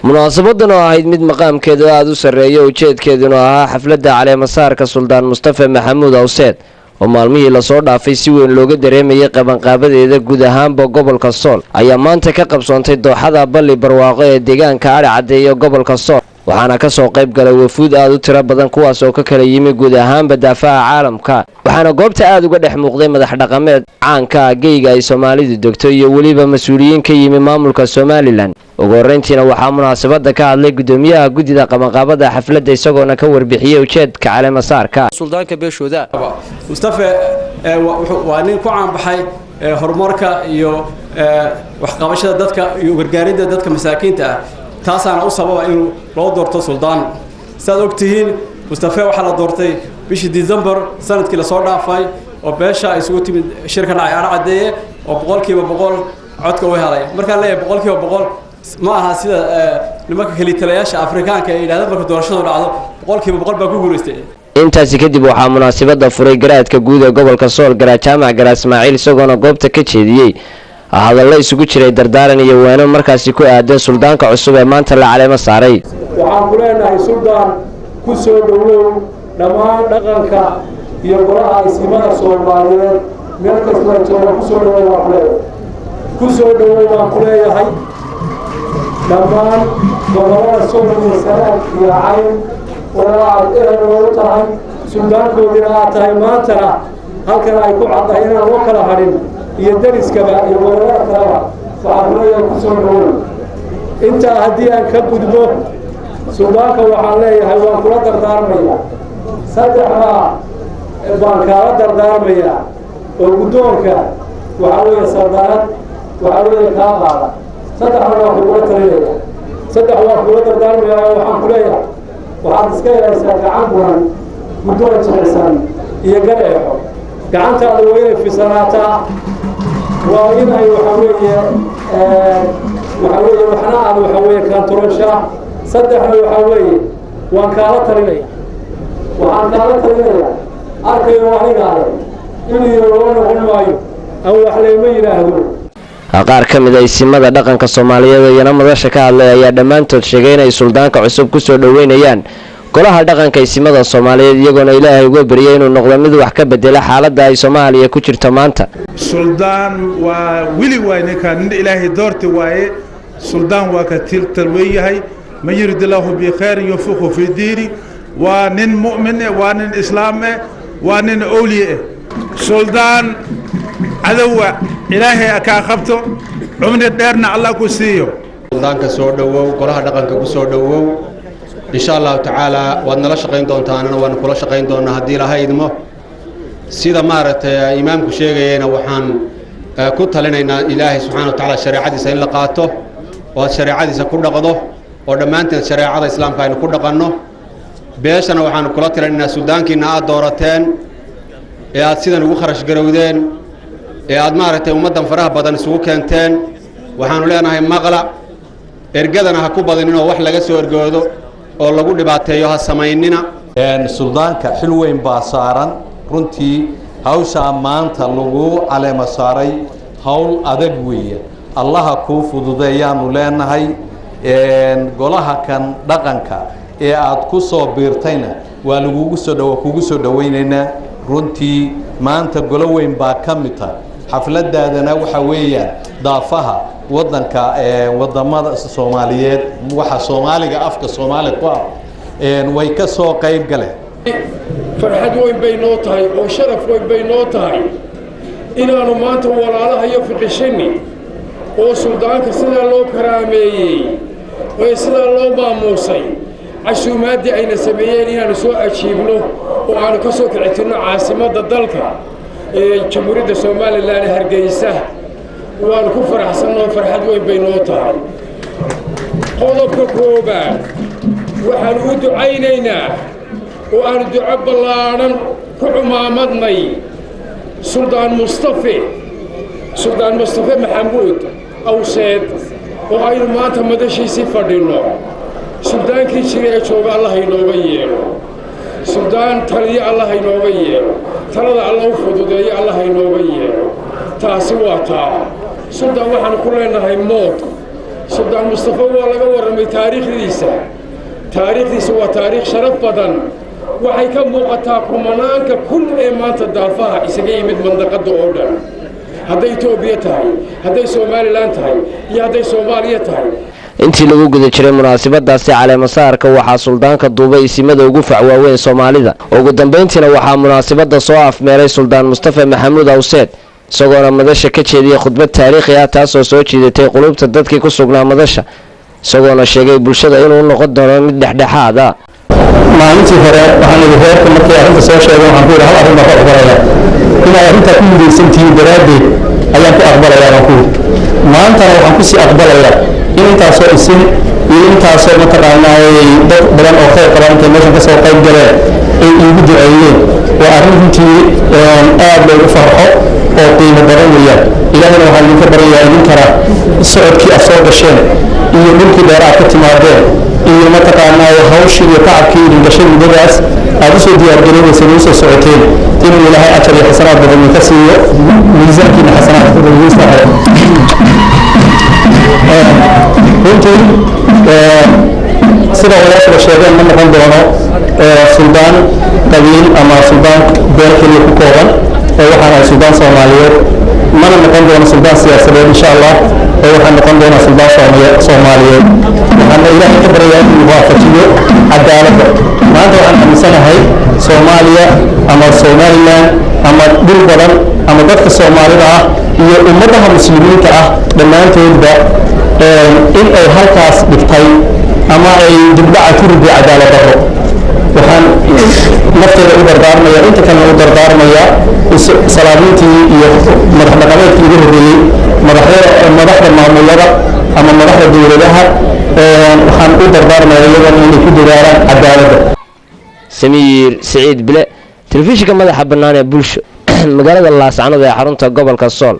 Munaasabadan oo ahayd mid maqaamkeedu aada u sarreeyo, ujeedkeeduna ahaa xafladda caleemasaarka Suldaan Mustafa Maxamuud Awseed, oo maalmihii lasoo dhaafay si weyn looga dareemayay qabanqaabadeeda guud ahaanba gobolka Sool, ayaa maanta ka qabsoontay dooxada Balli Barwaaqo ee deegaanka Adhi Caddeeyo, gobolka Sool. Waxaana kasoo qayb galay wafuud aada u tiro badan, kuwaas oo ka kala yimi guud ahaanba daafaha caalamka. Waxaana goobta aada uga dhex muuqday madax dhaqameed caanka geyga ay Soomaalidu degto iyo weliba mas-uuliyiin ka yimi maamulka Somalilan. Ugu horreyntiina waxaa munaasabada ka hadlay gudoomiyaha guddida qabanqaabada xafladda, isagoona ka warbixiyey ujeedka caleemasaarka suldaanka beeshooda. Mustafe waa nin ku caanbaxay horumarka iyo waxqabashada dadka iyo gargaaridda dadka masaakiinta ah, taasaana u sababa inuu loo doorto suldaan. Sidaad og tihiin, Mustafe waxaa la doortay bishii December sanadkii lasoo dhaafay, oo beesha ay isugu timid shir ka dhacay Ara Caddeeye, oo 100% codka u helay. Markaan leeyahay 100%, ma aha sida nimanka kelitalayaasha Afrikaanka ay yidhahdaan marka doorashadu dhacdo 100% baa ku guulaystay. Intaasi kadib waxaa munaasabada furay garaadka guud ee gobolka Sool, Garaad Jaamac Garaad Ismaaciil, isagoona goobta ka jeediyey hadallo isugu jiray dardaaran iyo waano markaasi ku aadan suldaanka cusub ee maanta la caleemo saaray. Waxaan ku leenahay, suldaan, ku soo dhowow dhammaan dhaqanka iyo golaha aysimada Soomaaliyeed meel kastoo jooga. Ku soo dhowow baan ku leeyahay, ku soo dhowow baan ku leeyahay. Dhammaan gobolada Sool iyo Sanaag iyo Cayn oo aad ehel loogu tahay, suldaankoodina aad tahay, maantana halkan ay ku caddahay inaan loo kala hadhin iyo dariskaba iyo gobolada kaleba, waxaan ku leeyahay ku soo dhowow. Intaa haddii aan ka gudbo, suldaanka waxaan leeyahay waan kula dardaarmaya, saddexdaa baan kaala dardaarmayaa oo guddoonka waxaa weeye saldanad waxaa weeye kaa qaada. Saddexna waan kugula talinaya, saddex waan kugula dardaarmayaa oo waxaan ku leeyahay waxaad iska helaysaa gacan buran, guddoon jilicsan iyo gar eexo. Gacantaada waa inay fisanaataa, waa inay waxaa weeye waxna aad waxaa weeye kantaroshaa. Saddexna waxaa weeye waan kaala talinaya, waxaan kaala talinaya, arkayo anigaale iliyo loo noqon maayo aan wax layma yidhaahdo. Qaar ka mid a isimada dhaqanka Soomaaliyeed oo iyana madasha ka hadlay ayaa dhammaantood sheegay inay suldaanka cusub kusoo dhoweynayaan golaha dhaqanka isimada Soomaaliyeed, iyagoona Ilaahay uga baryay inuu noqdo mid wax ka bedela xaaladda ay Soomaaliya ku jirto maanta. Suldaan waa weli waay, ninkaan nin Ilaahay doorti waaye. Suldaan waa ka tiltal weeyahay. Man yurid illaahu bikhayrin yufiqhu fi diini. Waa nin mu'min eh, waa nin islaam eh, waa nin owliye eh. Suldaan, cadowa Ilaahay kaa qabto, cumri dheerna Allah ku siiyo. Suldaanka soo dhowow, golaha dhaqanka ku soo dhowow. Insha Allahu tacaala waad nala shaqayn doontaanana waanu kula shaqayn doonaa haddii Ilaahay idmo. Sida maaragtay imaamku sheegayeyna, waxaan ku talinaynaa Ilaahay subxana wa tacaala shareecadiisa in la qaato oo aad shareecadiisa ku dhaqdo, oo dhammaanteen shareecada Islaamka aynu ku dhaqanno. Beeshana waxaanu kula talinaynaa suldaankiinna aad doorateen ee aad sidan ugu kharash garowdeen ee aad maaragtay ummaddan faraha badan isugu keenteen, waxaanu leenahay maqla, ergadana ha ku badaninoo wax laga soo ergoodo oo lagu dhibaateeyo ha samaynina. Suldaanka xil weyn baa saaran. Runtii hawshaa maanta lagu caleemo saaray hawl adag weeye. Allaha kuu fududeeyaanu leenahay. Golaha kan dhaqanka ee aad ku soo biirtayna waa lagugu soo dh kugu soo dhowaynaynaa. Runtii maanta golo weyn baa ka mid tahay. Xafladaadana waxa weeyaan daafaha wadanka, wadamada Soomaaliyeed, waxa Soomaaliga afka Soomaali ku ah way ka soo qayb galeen. Farxad weyn bay noo tahay oo sharaf weyn bay noo tahay inaannu maanta walaalahayo Fiqishini oo suldaanka sidaa loo karaameeyey ee sidaa loo maamuusay casuumaaddii ayna sameeyeen inaannu soo ajiibno oo aannu ka soo kicitinno caasimadda dalka ee Jamhuuriyadda Somalilan, Hargeysa. Waannu ku faraxsannoo farxad weyn bay noo tahay. Qodobka koobaad, waxaannu u ducaynaynaa oo aannu duco ballaadhan ku cumaamadnay Suldaan Mustafe, Suldaan Mustafe Maxamuud Awseed, oo aynu maanta madashiisii fadhinno. Suldaankii jira ee jooga Allah inooga yeelo, suldaan taliyo Allah inooga yeelo, talada Alla u fududeeyo Allah inooga yeelo. Taasi waa taa. Suldaan, waxaanu ku leenahay mood. Suldaan Mustafa waa laga warramay taariikhdiisa. Taariikhdiisa waa taariikh sharaf badan. Waxay ka muuqataa kumanaanka kun ee maanta daafaha isaga yimid mandaqadda oo dhan, hadday Itoobiya tahay, hadday Somalilan tahay iyo hadday Soomaaliya tahay. Intii lagu guda jiray munaasabadaasi caleemasaarka, waxaa suldaanka duubay isimada ugu fac waaweyn Soomaalida. Ugu dambeyntiina waxaa munaasabada soo afmeeray Suldaan Mustafa Maxamuud Awseed, isagoona madasha ka jeediyey khudbad taariikhi ah, taasoo soo jiidatay qulubta dadkii ku sugnaa madasha, isagoona sheegay bulshada inuu noqon doono mid dhexdhexaad ah. Maalintii hore waxaan idhi reerka, markay arrinta soo sheegeen, waxaan ku yidhi hal arrin baan ku aqbalaya: inay arrintaa ku midaysan tihiin daraaddeed ayaan ku aqbalayaa baan ku yidhi. Maantana waxaan kusii aqbalayaa in intaasoo isin iyo intaasoo mataqaanaa dad badan oo khayr qaba intay meeshan ka soo qayb galeen ay iigu duceeyeen. Waa arrin runtii aad loogu farxo oo qiimo badan weeyaan. Ilaahayna waxaan idinka baryayaa idinkana socodkii aad soo gasheen iyo dhulkii dheer aad ka timaadeen iyo mataqaanaa hawshii iyo tacabkii idin gashay muddadaas aad usoo diyaargareynayseen, usoo socoteen, inuu Ilaahay ajar iyo xasanaad badan idinka siiyo, miisaankiina xasanaadka idin saaro. Runtii sida walaashuba sheegeen, ma noqon doono suldaan qabiil ama suldaan beel keliya ku kooban, ee waxaan ahay suldaan Soomaaliyeed. Mana noqon doono suldaan siyaasadeed, insha Allah, ee waxaan noqon doonaa suldaan Soomaaliyeed. Waxaana Ilaahay ka baryayaa inuu waafajiyo cadaaladda. Maanta waxaan aaminsanahay Soomaaliya ama Somaliland ama dhul badan ama dadka Soomaalida ah iyo ummadaha Muslimiinta ah dhammaantoodba in ay halkaas dhigtay ama ay dibdhaca ku riday cadaalad darro. Waxaan nafteeda u dardaarmaya, inta kalena u dardaarmaya, salaadiintii iyo madax dhaqameedkii ugu horreeyey, madaxyada, madaxda maamulada ama madaxda dowladaha, waxaan u dardaarmaya iyagana inay ku dadaalaan cadaaladda. Samiir Siciid Bile, telefishinka madaxa bannaan ee Bulsho, magaalada Laascanood ee xarunta gobolka Sool.